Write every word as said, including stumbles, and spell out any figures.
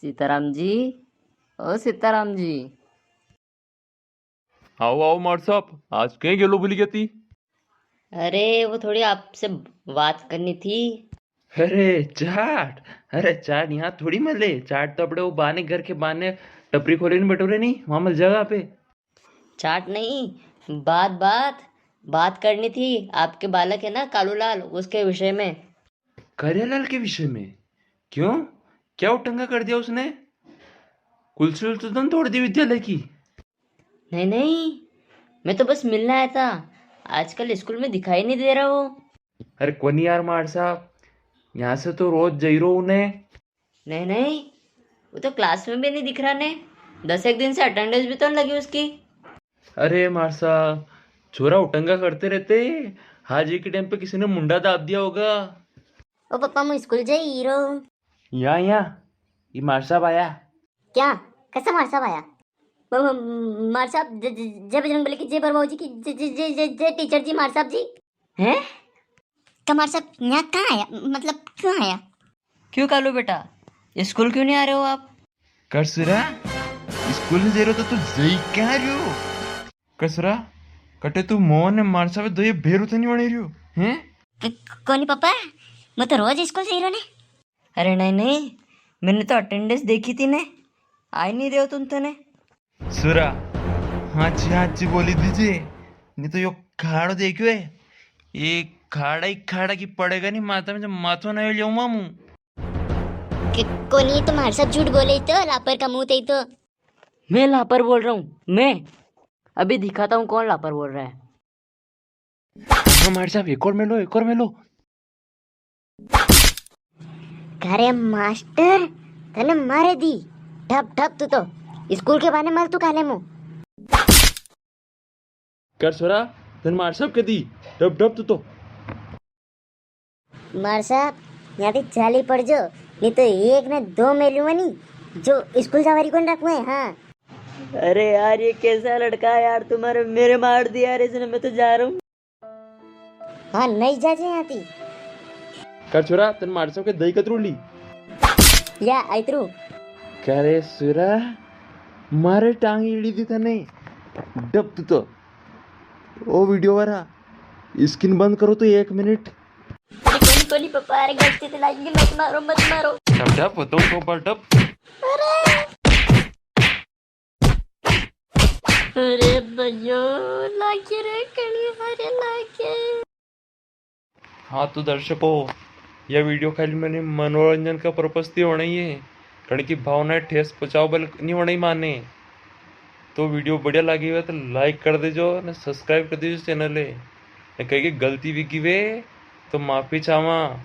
सीताराम जी, ओ सीताराम जी। आओ, आओ मार साहब, आज कहीं गेलो भूली गया थी? अरे, वो थोड़ी आपसे बात करनी थी। अरे, चाट? अरे, चाट यहाँ थोड़ी मले। चाट तो अपने वो बाने घर के बाने टपरी खोले नी बटोरे नी, वहां मल जाएगा पे। चाट नहीं, बात, बात, बात करनी थी। आपके बालक है ना कालूलाल, उसके विषय में। कारियालाल के विषय में? क्यों, क्या उटंगा कर दिया उसने? कुलसी उलसी तो नी तोड़ दी विद्यालय की? नहीं, नहीं, मैं तो बस मिलने आया था। आजकल स्कूल में दिखाई नहीं दे रहा वो। अरे कोनी यार मार साहब, यहाँ से तो रोज जई रो उन्हें। नहीं, नहीं, वो तो क्लास में भी नहीं दिख रहा ने। दस एक दिन से अटेंडेंस भी तो नहीं लगी उसकी। अरे मार साहब, छोरा उटंगा करते रहते, हाजिरी के टाइम पे किसी ने मुंडा दाब दिया होगा। ओ पापा, मु स्कूल जाई रो। या, या, ये मार साहब आया। क्या? कैसा मार साहब आया? म-, म-, मार साहब, ज-, ज-, जय बजरंग बली की, जय बरबाऊ जी की, जय, जय, जय, जय, जय टीचर जी, मार साहब जी। हैं? का मार साहब, यहाँ कहाँ आया? मतलब, क्यों आया? क्यों कालू बेटा, स्कूल क्यों नहीं आ रहे हो आप? कर सुरा, स्कूल नहीं जा रहे हो तो तू जई क्या रहे हो? कर सुरा, कटे तू मोहन ने मार साहब दो ये भेरू तो नहीं बने रही हो, हैं? क-, कोनी पापा, मैं तो रोज स्कूल जाई रो ने। अरे नहीं, नहीं, मैंने तो अटेंडेंस देखी थी ने, आई नहीं रहे हो तुम तो ने। सुरा, हाँची हाँची बोली दीजे, नहीं तो यो खाड़ो देखियो है, ये खाड़ा ही खाड़ा की पड़ेगा नहीं माथा में, जब माथो नहीं लियाऊंगा मु। कि-, कोनी तो मार साहब झूठ बोले ही तो, लापर का मुंह ते ही तो। मैं लापर बोल रहा हूँ, मैं। अभी दिखाता हूँ कौन लापर बोल रहा है। हाँ, मार साहब, एक और मेलो, एक और मेलो। अरे मास्टर, तने मारे दी। ठप, ठप तू तो। स्कूल के बाने मल तू काले मु। कर छोरा, तने मार साहब के दी। ठप, ठप तू तो। मार साहब, यहाँ थी चाली पड़ जो, नहीं तो एक ने दो मेलूंगा नी, जो स्कूल जावारी कोनी रखूं है, हाँ। अरे यार, ये कैसा लड़का है यार, तुम्हारे, मेरे मार दिया यार इसने, मैं तो जा रहा हूँ। हाँ, नहीं जा जे यहाँ थी। कर छोरा, तने मार साहब के दई कतरू ली? या, आइतरू। करे सुरा, मारे टांग ईड़ी दी तने। डब तू तो। ओ वीडियो वाला, स्क्रीन बंद करो तो एक मिनट। अरे कोनी, कोनी पापा, अरे गलती से लागी, मत मारो, मत मारो। डब डब, दो सौ बार डब। अरे। अरे भैया, लागे रे कणी, अरे लागे। हाँ तो दर्शकों, यह वीडियो खाली मैंने मनोरंजन का पर्पस थी होना ही है, कण की भावना ठेस पहुँचावा बल नहीं होना ही माने। तो वीडियो बढ़िया लागी हुआ तो लाइक कर दीजो ने सब्सक्राइब कर दीजो चैनल है। ने कहीं की गलती विगी वे तो माफी चाहवा।